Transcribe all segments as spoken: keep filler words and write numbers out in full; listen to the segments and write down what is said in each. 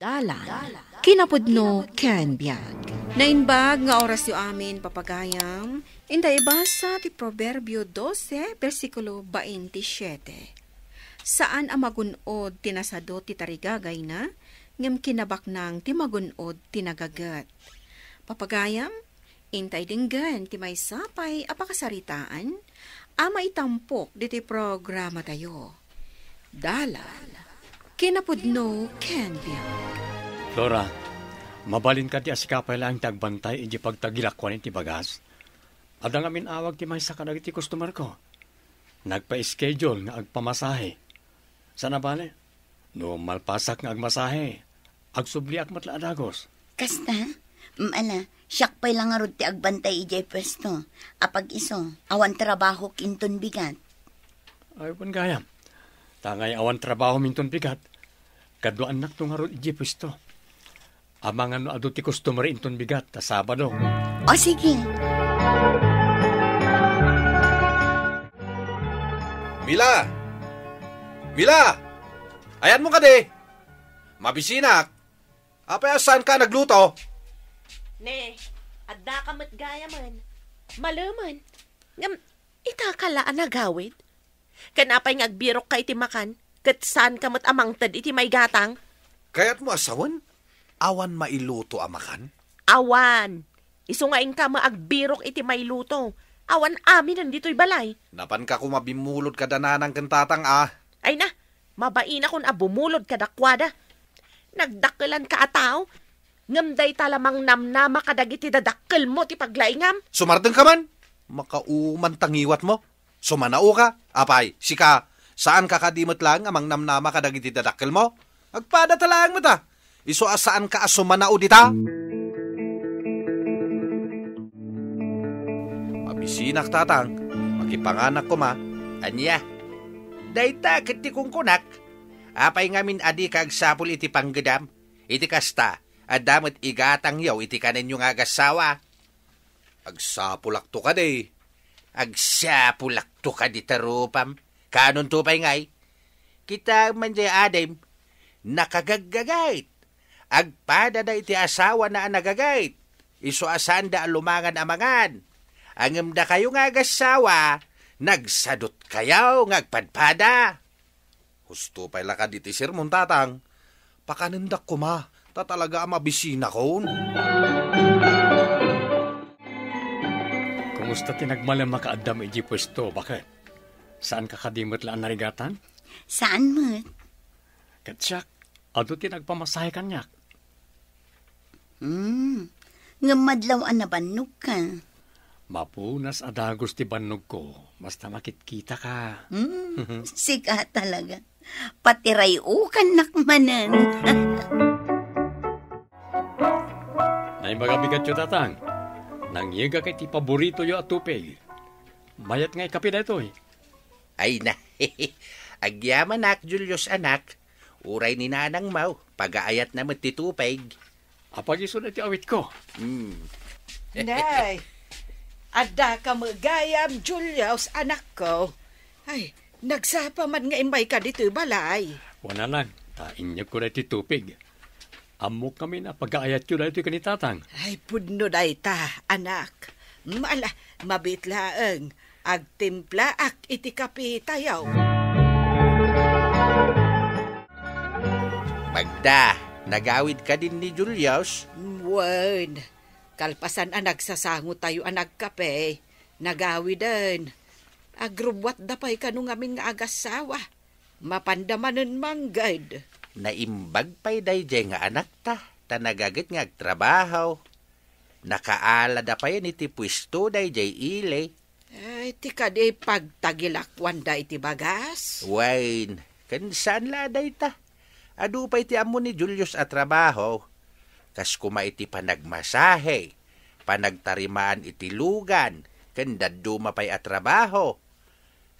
Dalan, kinapudno ken biag. Naimbag nga orasyo amin, papagayam. Inta ibasa ti Proverbio dose, bersikulo baintisiete. Saan a magun-od ti nasadut ti tarigagayna, ngem kinabaknang ti magun-od ti nagaget. Papagayam, intay denggen ti maysa pay a pakasaritaan a maitampok ditoy programatayo. Dalan, kinapudno ken biag. Flora, mabalin kadi a sika pay laeng ti agbantay idiay pagtagilakuan iti bagas? Adda ngamin awag ti maysa kadagiti customerko. Nagpa-schedule nga agpamasahe. Saan a bale? No malpasak nga agmasahe, agsubliak met la a dagus. Kasta? Mm, ala, siak pay la ngarud ti agbantay idiay puesto. Apag isu, awan trabahok inton bigat. Ay, wen gayam. Ta ngay awan trabahom inton bigat, kaduaannakto ngarud idiay puesto. Amangan no adu ti customer inton bigat ta Sabado. O, sige. Mila! Mila! Ayanmo kadi? Mabisinak. Apay a saanka a nagluto? Ne, addaka met gayamen. Malemen. Ngem, itaka la a nagawid? Ken apay nga agbirokka iti makan, ket saanka met a mangted iti maigatang? Kayatmo a sawen? Awan mailuto a makan? Awan. Isu nga inka met agbirok iti mailuto. Awan aminen ditoy balay. Napanka koma bimmulod kada nanang ken tatang a. Ay na, mabainakon a bumulod kadakuada. Nagdakkelanka a tao, ngem dayta la mangnamnama kadagiti dadakkelmo ti paglaingam. Sumardengka man. Makauman ta ngiwatmo. Sumanaoka? Apay, sika, saanka kadi met laeng a mangnamnama kadagiti dadakkelmo? Agpadata laeng met a. Isu a saanka a sumanao dita. Mabisinak, tatang. Makipanganak koma. Ania? Dayta ket ti kunkunak. Apay ngamin a dika agsapul iti panggedam? Iti kasta, adda met igatangyo iti kanenyo nga agassawa. Agsapulakto kadi. Agsapulakto kadi ta rupam. Kanonto pay ngay? Kitaem man jay adim, nakagaggagait. Agpadada iti asawana a nagagait. Isu a saanda a lumangan a mangan. Ngem dakayo nga agassawa, nagsadutkayo nga agpadpada. Husto pay la kadi ti sermon, tatang. Pakanendak koma, ta talaga a mabisinakon. Kumusta ti nagmalem a kaaddam idiay puesto, baket? Saanka kadi met la a narigatan? Saan met. Ket siak, adu ti nagpamasahe kaniak. Hmm. Ngem madlaw a nabannogka. Mapunas a dagus ti bannogko, basta makitkitaka. Hmm. Sika talaga. Patiray-ukannak manen. Naimbag a bigatyo, tatang. Nangyegak iti paboritoyo a tupig. Mayat nga ikapi daytoy. Ay na, agyamanak, Julius, anak. Uray ni nanangmo, pagaayatna met ti tupig. Apag isu daytoy awitko. Hmm. Nay, addaka met gayam, Julius, anakko. Ay, nagsapa man nga immayka ditoy balay. Wen, nanang, ta inyegko daytoy tupig. Ammok ngamin a pagaayatyo daytoy ken ni tatang. Ay, pudno dayta, anak. Mala, mabiit laeng. Agtimplaak iti kapitayo. Magda, nagawid kadin ni Julius? Wen, kalpasan a nagsasangotayo a nagkape, nagawiden. Agrubbuatda pay kano ngamin nga agassawa. Mapanda manen mangged. Naimbag pay daydiay nga anakta, ta nagaget nga agtrabaho. Nakaalada pay iti puesto daydiay ili. Ay, ti kadi pagtagilakuanda iti bagas? Wen, ken saan la a dayta. Adu pay ti ammo ni Julius a trabaho. Kas koma iti panagmasahe, panagtarimaan iti lugan, ken dadduma pay a trabaho.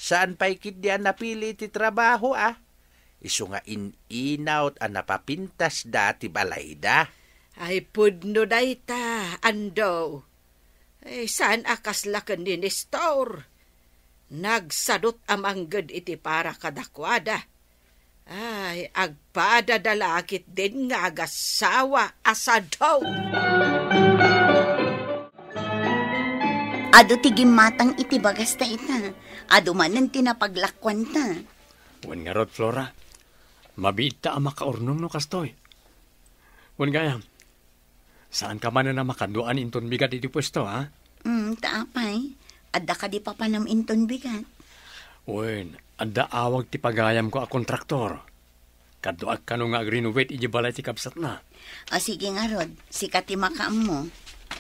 Saan pay ketdi a napili iti trabaho a? Isu nga in-inawt a napapintasda ti balayda. Ay, pudno dayta, Ando. Ay, saan a kasla ken ni Nestor? Nagsadut a mangged iti para kadakuada. Ay, agpada da la ketdin nga agassawa a sado. Adu ti gimmatang iti bagasta ita. Adu manen ti napaglakuanta. Wen ngarud, Flora, mabiit ta a makaurnong no kastoy. Wen gayam, saanka manen a makaduaan inton bigat iti puesto, ha? Mm, ta apay, adda kadi papanam inton bigat? Wen, adda awag ti pagayamko a kontraktor. Kaduak kano nga agrenovate iti balay ti kabsatna. A, sige ngarud, sika ti makaammo.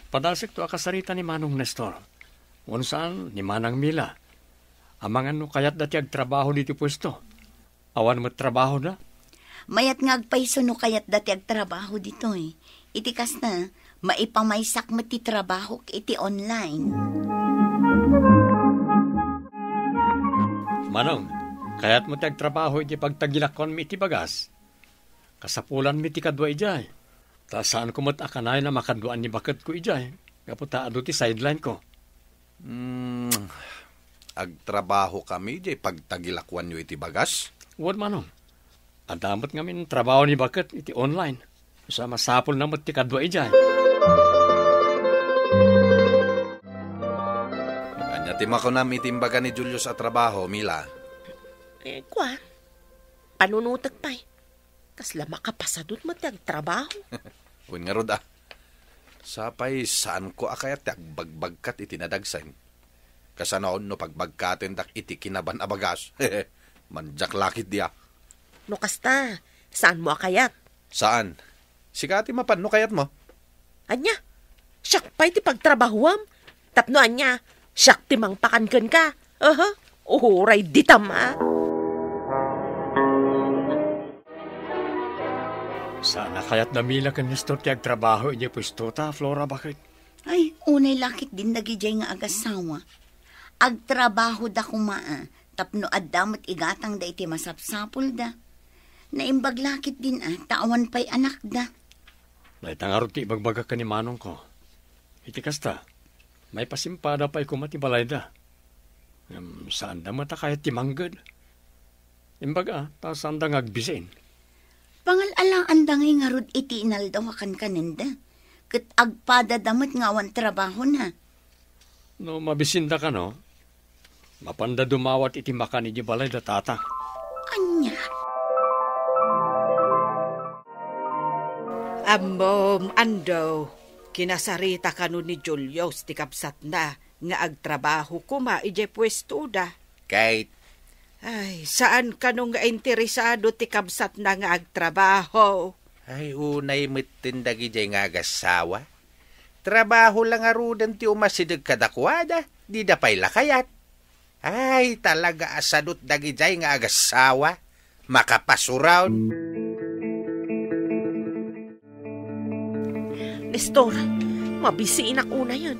Padasekto a kasarita ni Manong Nestor. Wen saan, ni Manang Mila. Amangan no kayatda ti agtrabaho ditoy puesto. Awan met trabahoda? Mayat nga agpayso no kayatda ti agtrabaho ditoy. Iti kasta, maipamaysak met ti trabahok iti online. Manong, kayatmo ti agtrabaho iti pagtagilakuanmi iti bagas? Kasapulanmi ti kadua idiay. Ta saanko met a kanayon a makaduaan ni baketko idiay, gapu ta adu ti sidelineko. Hmm, agtrabahokami idiay pagtagilakuanyo iti bagas? Wen, Manong. Adda met ngamin trabaho ni baket iti online. Sa masapulna met ti kadua idiay. Ania ti makunam iti imbaga ni Julius a trabaho, Mila? Eh, kua, panunotek pay. Kasla makapasadut met ti agtrabaho. Wen ngarud, a. Sapay saanko a kayat ti agbagbagkat iti nadagsen. Kasano no pagbagkatendak iti kinaban a bagas? Mandiak la ketdi, a. No kasta, saanmo a kayat? Saan? Sika ti mapan no kayatmo. Ania? Siak pay ti pagtrabahuam? Tapno ania, siak ti mangpakan kenka. Aha, uray ditam, a. Saan a kayat da Mila ken Nestor ti agtrabaho idiay puestota, Flora, baket? Ay, unay la ketdin dagidiay nga agassawa. Agtrabahoda koma, a, tapno adda met igatangda iti masapsapulda. Naimbag la ketdin, a, ta awan pay anakda. Dayta ngarud ti ibagbagak ken ni manongko. Iti kasta, maipasimpada pay koma ti balayda. Ngem saanda met a kayat ti mangged. Imbaga, ta saanda nga agbisin. Pangal-alaanda ngay ngarud iti inaldaw a kankanenda, ket agpadada met nga awan trabahona. No mabisinda kano, mapanda dumawat iti makan iti balay da tata. Ania? Ammom, Ando, kinasarita kano ni Julius ti kabsatna nga agtrabaho koma idiay puestoda. Kayat. Ay, saan kano nga interesado ti kabsatna nga agtrabaho? Ay, unay metten dagidiay nga agassawa. Trabaho la ngaruden ti umasideg kadakuada, dida pay la kayat. Ay, talaga a sadut dagidiay nga agassawa. Makapasuraw. Nestor, mabisinak unayen.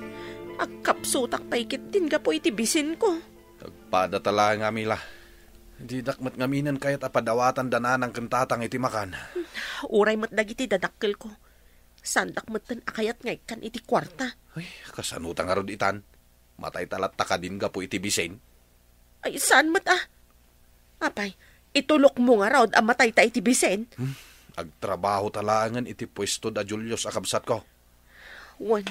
Agkapsutak pay ketdin gapu iti bisinko. Agpadata laeng, Mila. Didak met ngaminen kayat a padawatan da nanang ken tatang iti makan. Uray met dagiti dadakkelko. Saandak metten a kayat nga ikkan iti kuarta. Ay, kasano ta ngarud itan? Matayta latta kadin gapu iti bisin? Ay, saan met a? Apay, itulokmo ngarud a matayta iti bisin? Hmm, agtrabahota laengen iti puesto da Julius a kabsatko. Wen,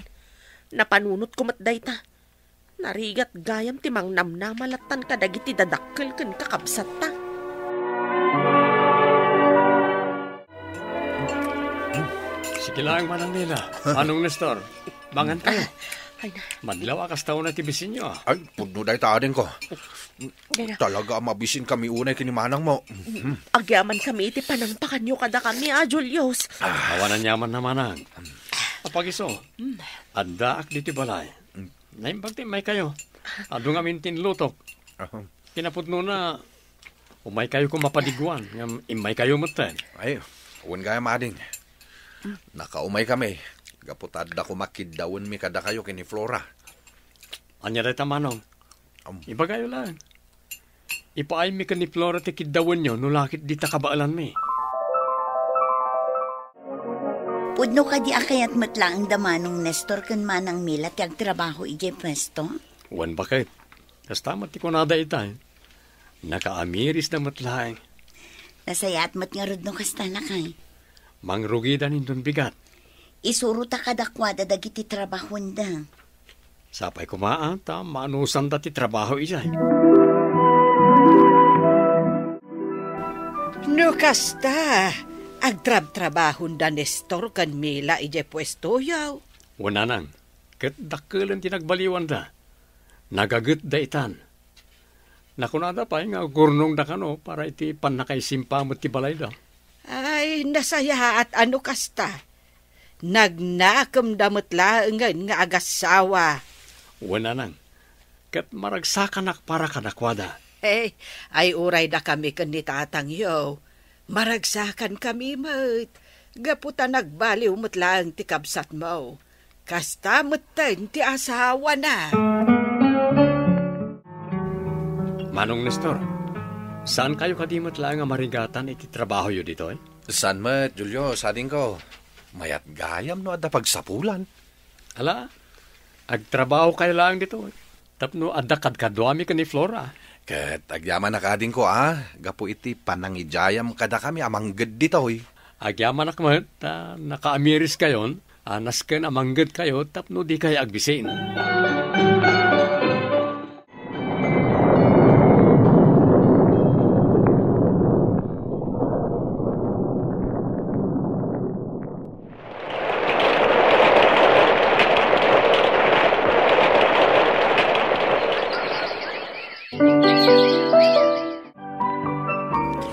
napanunotko met dayta. Narigat gayam ti mangnamnama lattan kadagiti dadakkel ken kakabsatta. Sige lang, Manang Nela. Manong Nestor, mangan kayo. Ay, na. Madlaw a kasta una ti bisinyo, a. Ay, pudno dayta adingko. Dayta. Talaga a mabisinkami unay ken ni manangmo. Agyamankami iti panangpakanyo kadakami, a, Julius. Awan aniaman a, manang. Apag-isu, addaak ditoy balay. Naimbag ti immaykayo. Adu ngamin ti inlutok. Aha. Kinapudnona, umaykayo koma padiguan, ngem immaykayo metten. Ay, wen gayam ading. Nakaumaykami, gapu ta adda koma kiddawenmi kadakayo ken ni Flora. Ania dayta, manong? Am. Ibagayo laeng. Ipaaymi ken ni Flora ti kiddawenyo no la ket dita kabaelanmi. Pudno kadi a kayat met laeng da Manong Nestor ken Manang Mila ti agtrabaho idiay puesto? Wen, baket. Kasta met ti kunada itay. Nakaamirisda met laeng. Nasayaat met ngarud no kasta, lakay. Mangrugida nindon bigat. Isurota kadakuada dagiti trabahoanda. Sapay koma, a, ta maanusanda ti trabaho idiay. No kasta, agtrabtrabahonda Nestor ken Mila idiay puestoyo. Wen, nanang, ket dakkelen ti nagbaliwanda. Nagagetda itan. Nakunada pay nga agurnongda kano para iti pannakaisimpa met ti balayda. Ay, nasayaat a no kasta. Nagnakemda met laengen nga agassawa. Wen, nanang, ket maragsakanak para kadakuada. Eh, ay uray dakami ken ni tatangyo. Maragsakankami met, gapu ta nagbaliw met laeng ti kabsatmo. Kasta metten ti asawana. Manong Nestor, saankayo kadi met laeng a marigatan iti trabahoyo ditoy? Saan met, Julio, sadingko. Mayat gayam no adda pagsapulan. Ala, agtrabahokayo laeng ditoy. Tapno adda kadkaduami ken ni Flora. Ket agyamanak adingko, a, gapu iti panangidiayam kadakami a mangged ditoy. Agyamanak met ta nakaamiriskayon a nasken a manggedkayo tapno dikay agbisin.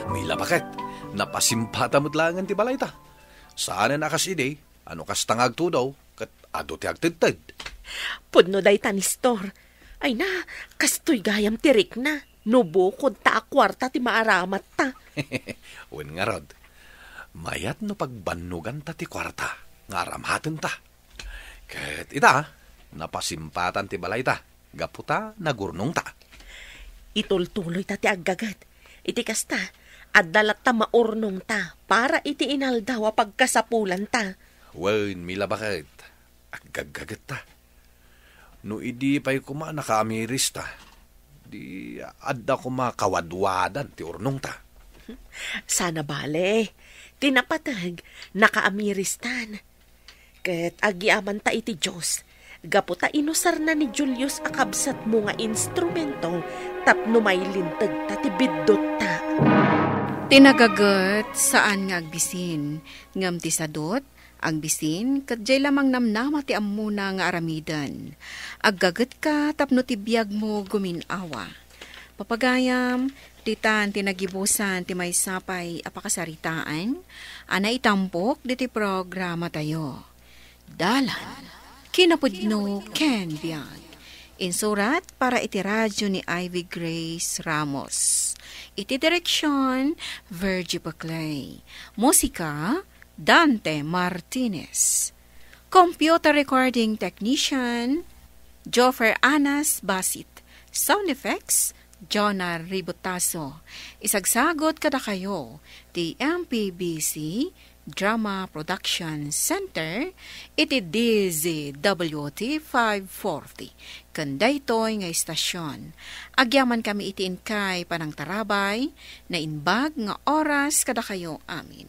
Mila, baket, napasimpata met laengen ti balayta. Saanen a kas idi, a no kasta nga agtudo, ket adu ti agtedted. Pudno dayta, Nestor. Ay na, kastoy gayam ti rikna. No bukodta a kuarta ti maaramatta. Wen ngarud, mayat no pagbannoganta ti kuarta nga aramatenta. Ket ita, napasimpatan ti balayta, gapu ta nagurnongta. Itultuloyta ti aggaget. Iti kasta, adda latta maurnongta para iti inaldaw a pagkasapulanta. Wen, Mila, baket, aggaggagetta. No idi pay koma nakaamirista, di adda koma kawadwadan ti urnongta. Sana bale, ti napateg, nakaamiristan. Ket agyamanta iti Dios, gapu ta inusarna ni Julius a kabsatmo nga instrumento tapno mailintegta ti biddutta. Ti nagaget, saan nga agbisin, ngem ti sadut, agbisin, ket diay la mangnamnama ti ammona nga aramiden. Aggagetka tapno ti biagmo gumin-awa. Papagayam, ditan ti nagibusan ti maysa pay a pakasaritaan a naitampok diti programatayo. Dalan, kinapudno ken biag. Insurat para iti radio ni Ivy Grace Ramos. Iti direksyon, Virgie Paclay. Musika, Dante Martinez. Computer recording technician, Joffer Anas Basit. Sound effects, Jonah Ributaso. Isagsagot kadakayo ti M P B C Drama Production Center iti D Z W T five forty. Ken daytoy nga istasyon, agyamankami iti inkay panangtarabay, naimbag nga oras kadakayo amin.